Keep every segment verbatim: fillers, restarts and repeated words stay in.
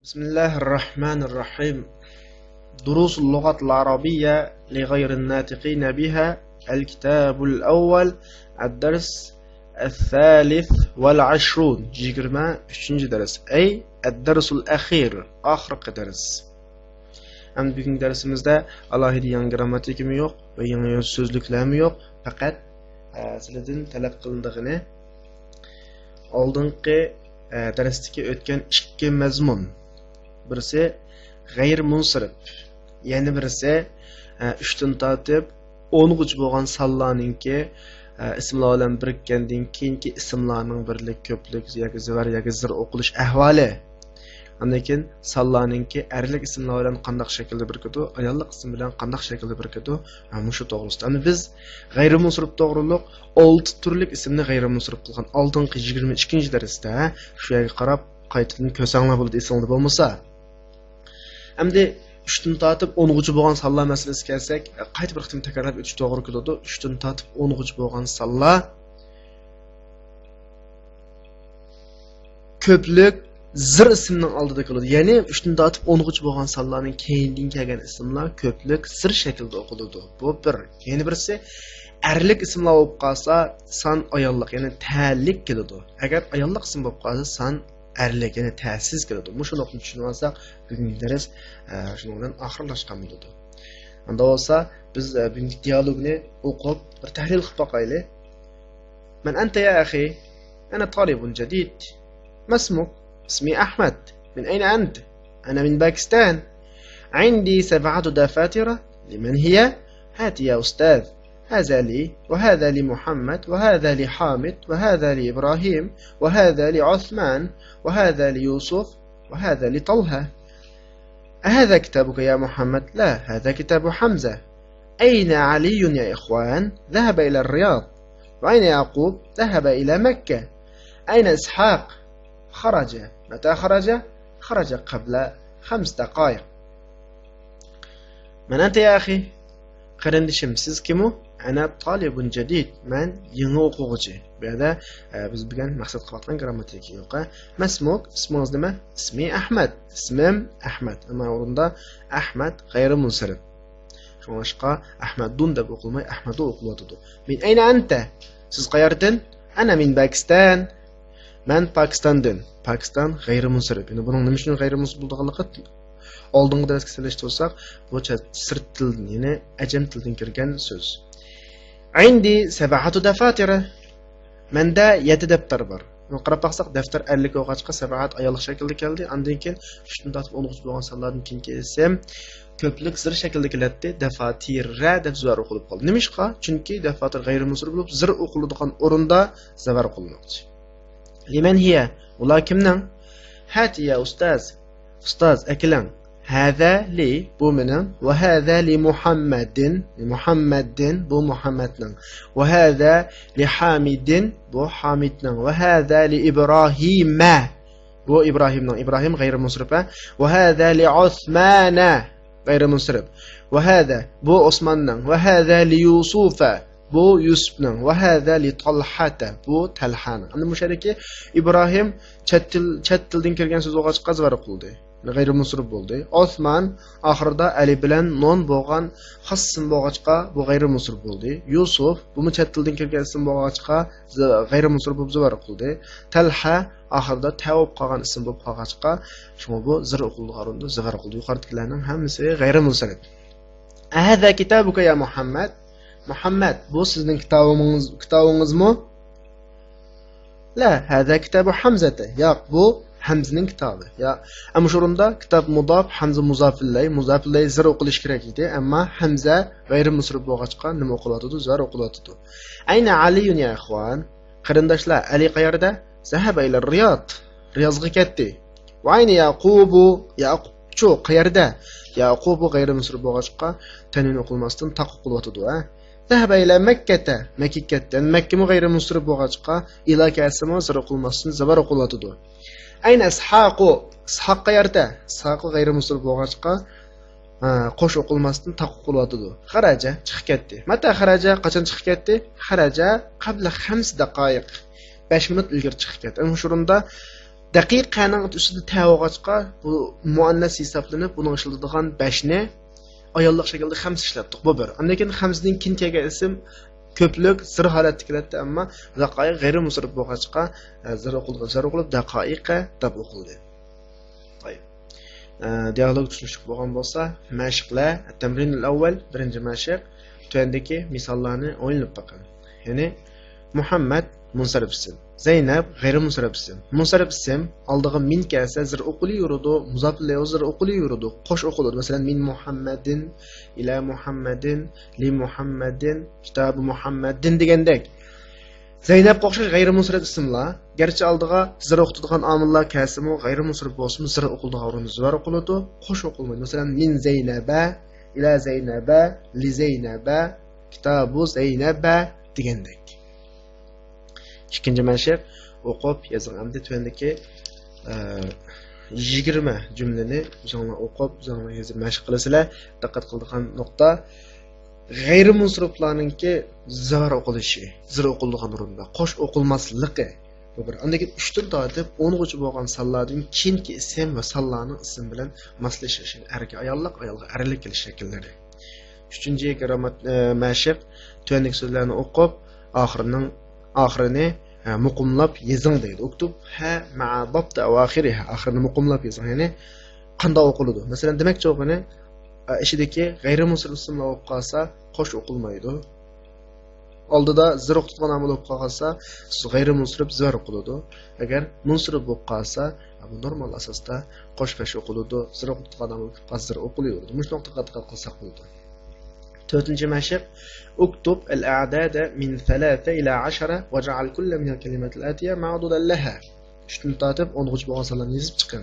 بسم الله الرحمن الرحيم. دروس اللغة العربية لغير الناطقين بها، الكتاب الأول، الدرس الثالث والعشرون، يىگىرمە ئۈچىنچى دەرس، أي الدرس الأخير، ئاخىرقى دەرس. ئەمدى بۈگۈنكى دەرسىمىزدە ئالاھىدە يېڭى گىرامماتىكىمۇ يوق ۋە يېڭى سۆزلۈكلەرمۇ يوق. پەقەت، ئە، سىلەردىن تەلەپ قىلىنىدىغىنى ئالدىنقى، ئە، دەرستىكى ئۆتكەن ئىككى مەزمۇن. بىرسى غەيرىي مۇنسىرىپ، يەنە بىرسى، ئە، ئۈچتىن تارتىپ ئونغىچە بولغان سانلارنىڭكى، ئە، ئىسىملار بىلەن بىرىككەندىن كېيىنكى ئىسىملارنىڭ بىرلىك، كۆپلۈك ياكى زىۋەر ياكى زىر ئوقۇلۇش ئەھۋالى. ئاندىن كېيىن سانلارنىڭكى ئەرلىك ئىسىملار بىلەن قانداق شەكىلدە بىرىكىدۇ، ئاياللىق ئىسىم بىلەن قانداق شەكىلدە بىرىكىدۇ، ھە، مۇشۇ توغرىسىدا. ئەمدى بىز غەيرىي مۇنسىرىپ توغرۇلۇق ئالتە تۈرلۈك ئىسىمنى غەيرىي مۇنسىرىپ قىلغان ئالدىنقى يىگىرمە ئىككىنچى دەرستە، شۇ يەرگە قاراپ قايتىدىن كۆرسەڭلار بولىدۇ، ئېسىڭلاردا بولمىسا. ئەمدى ئۈچتىن تارتىپ ئونغىچە بولغان سانلار مەسىلىسىگە كەلسەك، قايتا بىر قېتىم تەكرارلاپ ئۆتۈش توغرا كېلىدۇ. ئۈچتىن تارتىپ ئونغىچە بولغان سانلار كۆپلۈك زىر ئىسىمنىڭ ئالدىدا كېلىدۇ. يەنى ئۈچتىن تارتىپ ئونغىچە بولغان سانلارنىڭ كەينىدىن كەلگەن ئىسىملار كۆپلۈك زىر شەكلىدە ئوقۇلىدۇ. بۇ بىر. يەنە بىرسى، ئەرلىك ئىسىملار بولۇپ قالسا، سان ئاياللىق، يەنى تەلىك كېلىدۇ. ئەگەر ئاياللىق ئىسىم بولۇپ قالسا، سان ئەرلىك، يەنى تەسىز كېلىدۇ. مۇشۇ نۇقتىنى چۈشىنىۋالساق، بۈگۈنكى دەرس، ئە، شۇنىڭ بىلەن ئاخىرلاشقان بولىدۇ. ئاندا بولسا، بىز، ئە، بۈگۈنكى دىيالوگنى ئوقۇپ، بىر تەھلىل قىلىپ باقايلى. من أنت يا أخي؟ أنا طالب جديد. ما اسمك؟ اسمي أحمد. من أين أنت؟ أنا من باكستان. عندي سبعة دفاتر. لمن هي؟ هات يا أستاذ. هذا لي، وهذا لمحمد، وهذا لحامد، وهذا لإبراهيم، وهذا لعثمان، وهذا ليوسف، وهذا لطلحة. أهذا كتابك يا محمد؟ لا، هذا كتاب حمزة. أين علي يا إخوان؟ ذهب إلى الرياض. وأين يعقوب؟ ذهب إلى مكة. أين إسحاق؟ خرج. متى خرج؟ خرج قبل خمس دقائق. من أنت يا أخي؟ قېرىندىشىم، سىز كىم ئۇ؟ أنا طالب جديد، مەن يېڭى ئوقۇغۇچى. بۇ يەردە، ئە، بىز بۈگۈن مەقسەت قىلىۋاتقان گىرامماتىكا يوق، ئە. ما اسمك؟ ئىسمىڭىز نېمە؟ اسمي أحمد. ئىسمىم ئەھمەد. ئەمما ئورنىدا ئەھمەد غەيرىي مۇنسىرىپ. شۇڭلاشقا ئەھمەدۇن دەپ ئوقۇلماي، ئەھمەدۇ ئوقۇلۇۋاتىدۇ. من أين أنت؟ سىز قەيەردىن؟ أنا من باكستان. مەن پاكىستاندىن. پاكىستان غەيرىي مۇنسىرىپ. يەنى بۇنىڭ نېمە ئۈچۈن غەيرىي مۇنسىرىپ بولىدىغانلىقى ئالدىنقى دەرسكە سېلىشتۇرساق، بۇ چەت، سىرت تىلدىن، يەنى ئەجەم تىلىدىن كىرگەن سۆز. عندي سبعة دفاتر. مەندە يەتتە دەپتەر بار. بۇنى قاراپ باقساق، دەپتەر ئەرلىك بولغاچقا، سەبئەت ئاياللىق شەكىلدە كەلدى. ئاندىن كېيىن ئۈچتىن تارتىپ ئونغىچە بولغان سانلاردىن كېيىنكى ئىسىم كۆپلۈك زىر شەكلىدە كېلەتتى. دەفاتىرە دەپ زىۋەر ئوقۇلۇپ قالدى. نېمىشقا؟ چۈنكى دەفاتىر غەيرىي مۇنسىرىپ بولۇپ، زىر ئوقۇلىدىغان ئورۇندا زىۋەر ئوقۇلماقچى. لمن هي؟ ئۇلار كىمنىڭ؟ هات يا أستاذ. ئۇستاز، ئەكېلىڭ. هذا لي، بۇ مېنىڭ. وهذا لمحمد، مۇھەممەددىن، بۇ مۇھەممەدنىڭ. وهذا لحامد، بۇ ھامىدنىڭ. وهذا لإبراهيم، بۇ ئىبراھىمنىڭ. ئىبراھىم غەيرىي مۇنسىرىپ، ھە. وهذا لعثمان، غەيرىي مۇنسىرىپ. وهذا، بۇ ئوسماننىڭ. وهذا ليوسف، بۇ يۈسۈپنىڭ. وهذا لطلحة، بۇ تەلھانىڭ. ئەمدى مۇشۇ يەردىكى ئىبراھىم چەت تىل، چەت تىلدىن كەلگەن سۆز بولغاچقا زىۋەر ئوقۇلدى. غەيرىي مۇنسىرىپ بولدى. ئوسمان ئاخىرىدا ئەلىپ بىلەن نۇن بولغان خاس ئىسىم بولغاچقا، بۇ غەيرىي مۇنسىرىپ بولدى. يۈسۈپ، بۇمۇ چەت تىلدىن كەلگەن ئىسىم بولغاچقا، ز-، غەيرىي مۇنسىرىپ بولۇپ زىۋەر ئوقۇلدى. تەلھە ئاخىرىدا تە بولۇپ قالغان ئىسىم بولۇپ قالغاچقا، شۇڭا بۇ زىر ئوقۇلىدىغان ئورۇندا زىۋەر ئوقۇلدى. يۇقىرىدىكىلەرنىڭ ھەممىسى غەيرىي مۇنسىرىپ. أهذا كتابك يا محمد؟ مۇھەممەد، بۇ سىزنىڭ كىتابىڭىز، كىتابىڭىزمۇ؟ لا، هذا كتاب حمزة. ياق، بۇ ھەمزىنىڭ كىتابى. يا، ئەمما شۇ ئورۇندا كىتاب مۇداپ، ھەمزە مۇزاپ ئىلەي، مۇزاپ ئىلەي زىر ئوقۇلۇشى كېرەك ئىدى، ئەمما ھەمزە غەيرىي مۇنسىرىپ بولغاچقا نېمە ئوقۇلۇۋاتىدۇ؟ زىر ئوقۇلۇۋاتىدۇ. أين علي يا إخوان؟ قېرىنداشلار، ئەلى قەيەردە؟ ذهب إلى الرياض. رىيازغا كەتتى. وأين يعقوب؟ ياقۇپچۇ قەيەردە؟ ياقۇبۇ غەيرىي مۇنسىرىپ بولغاچقا، تەنۋىن ئوقۇلماستىن تاق ئوقۇلۇۋاتىدۇ، ھە؟ ذهب إلى مكة، مەككىگە كەتتى. يەنى مەككىمۇ غەيرىي مۇنسىرىپ بولغاچقا، ئىلى كەلسىمۇ زىر ئوقۇلماستىن زىبار ئوقۇلۇۋاتىدۇ. أين إسحاق؟ ئىسھاق قەيەردە؟ ئىسھاقى غەيرىي مۇنسىرىپ بولغاچقا، ھە، قوش ئوقۇلماستىن تاق ئوقۇلۇۋاتىدۇ. خرج، چىقىپ كەتتى. متى خرج؟ قاچان چىقىپ كەتتى؟ خرج قبل خمس دقائق. بەش مىنۇت ئىلگىرى چىقىپ كەتتى. ئەمما شۇ ئورۇندا دەقىقەنىڭ ئۈستىدە تە بولغاچقا، بۇ مۇئەننەس ھېسابلىنىپ، بۇنىڭ ئىشلىتىدىغان بەشنى ئاياللىق شەكىلدە خەمسە ئىشلەتتۇق. بۇ بىر. ئاندىن كېيىن خەمسىدىن كېيىن كەلگەن ئىسىم كۆپلۈك زىر ھالەتتە كېلەتتى، ئەمما دەقائىق غەيرىي مۇنسەرىپ بولغاچقا، ئە، زىر ئوقۇلغان، زىر ئوقۇلۇپ، دەقائىقە دەپ ئوقۇلدى. طيب. ئە، دىيالوگ چۈشىنىشلىك بولغان بولسا، مەشىقلەر، التمرين الأول، بىرىنچى مەشىق، تۆۋەندىكى مىساللارنى ئويلىنىپ بېقىڭ. يەنى، مۇھەممەد مۇنسەرىپ ئىسىم، زەينەپ غەيرىي مۇنسەرىپ ئىسىم. مۇنسەرىپ ئىسىم ئالدىغا مىن كەلسە زىر ئوقۇلۇۋېرىدۇ، مۇزاپ ئىلەيھى زىر ئوقۇلۇۋېرىدۇ، قوش ئوقۇلىدۇ. مەسىلەن، مىن مۇھەممەدىن، ئىلە مۇھەممەدىن، لى مۇھەممەدىن، كىتابى مۇھەممەدىن دېگەندەك. زەينەپقە ئوخشاش غەيرىي مۇنسەرىپ ئىسىملار، گەرچە ئالدىغا زىر ئوقۇتىدىغان ئامىللار كەلسىمۇ، غەيرىي مۇنسەرىپ بولسىمۇ، زىر ئوقۇلىدىغان ئورۇندا زىۋەر ئوقۇلىدۇ، قوش ئوقۇلمايدۇ. مەسىلەن، مىن زەينەبە، ئىلە زەينەبە، لى زەينەبە، كىتابۇ زەينەبە دېگەندەك. ئىككىنچى مەشىق، ئوقۇپ يېزىڭ. ئەمدى تۆۋەندىكى، ئە، يىگىرمە جۈملىنى ئۆزۈڭلار ئوقۇپ، ئۆزۈڭلار يېزىپ مەشىق قىلىسىلەر. دىققەت قىلىدىغان نۇقتا، غەيرىي مۇنسەرىپلارنىڭكى زىۋەر ئوقۇلۇشى، زىر ئوقۇلىدىغان ئورۇندا، قوش ئوقۇلماسلىقى. بۇ بىر. ئاندىن كېيىن ئۈچتىن تارتىپ ئونغىچە بولغان سانلاردىن كېيىنكى ئىسىم ۋە سانلارنىڭ ئىسمى بىلەن ماسلىشىش. يەنى ئەرگە ئاياللىق، ئايالغا ئەرلىك كېلىش شەكىللىرى. ئۈچىنچى گراممات-، ئە، مەشىق، تۆۋەندىكى سۆزلەرنى ئوقۇپ، ئاخىرىنىڭ، ئاخىرىنى، ئە، مۇقىملاپ يېزىڭ دەيدۇ. ئۇكتۇب ھە مەئە دەبتە ئەۋاخىرىھا. ئاخىرىنى مۇقىملاپ يېزىڭ. يەنى قانداق ئوقۇلىدۇ؟ مەسىلەن، دېمەكچى بولغىنى، ئە، ئىچىدىكى غەيرىي مۇنسەرىپ ئىسىملار بولۇپ قالسا، قوش ئوقۇلمايدۇ. ئالدىدا زىر ئوقۇتىدىغان ئامىل بولۇپ قالسا، غەيرىي مۇنسەرىپ زىۋەر ئوقۇلىدۇ. ئەگەر مۇنسەرىپ بولۇپ قالسا، بۇ نورمال ئاساستا قوش پەش ئوقۇلىدۇ، زىر ئوقۇتىدىغان ئامىل بولۇپ قالسا، زىر ئوقۇلۇۋېرىدۇ. مۇشۇ نۇقتىغا دىققەت قىلساق بولىدۇ. تۆتىنچى مەشىق، اكتب الأعداد من ثلاثة إلى عشرة واجعل كل من الكلمات الآتية معضودا لها. ئۈچتىن تارتىپ ئونغىچە بولغان سانلارنى يېزىپ چىقىڭ.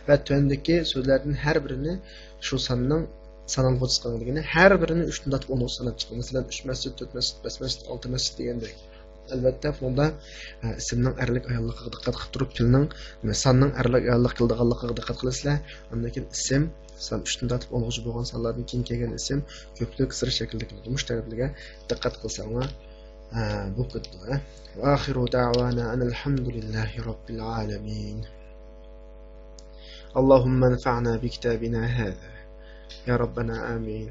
ۋە تۆۋەندىكى سۆزلەردىن ھەر بىرىنى شۇ ساننىڭ سانالغۇچىسى قىلىڭ دېگىنى، ھەر بىرىنى ئۈچتىن تارتىپ ئونغىچە ساناپ چىقىڭ. مەسىلەن، ئۈچ مەسچىت، تۆت مەسچىت، بەش مەسچىت، ئالتە مەسچىت دېگەندەك. ئەلۋەتتە، بۇنىڭدا، ئە، ئىسىمنىڭ ئەرلىك ئاياللىقىغا دىققەت قىلىپ تۇرۇپ، پېئىلنىڭ، نېمە، ساننىڭ ئەرلىك ئاياللىق كېلىدىغانلىقىغا دىققەت قىلىسىلەر. ئاندىن كېيىن ئىسىم، سان ئۈچتىن تارتىپ ئونغىچە بولغان سانلاردىن كېيىن كەلگەن ئىسىم كۆپلۈك زىر شەكلىدە كېلىدۇ. مۇشۇ تەرەپلىرىگە دىققەت قىلساڭلار، ئە، بولۇپ كېتىدۇ، ئە. وآخر دعوانا أن الحمد لله رب العالمين. اللهم انفعنا بكتابنا هذا. يا ربنا آمين.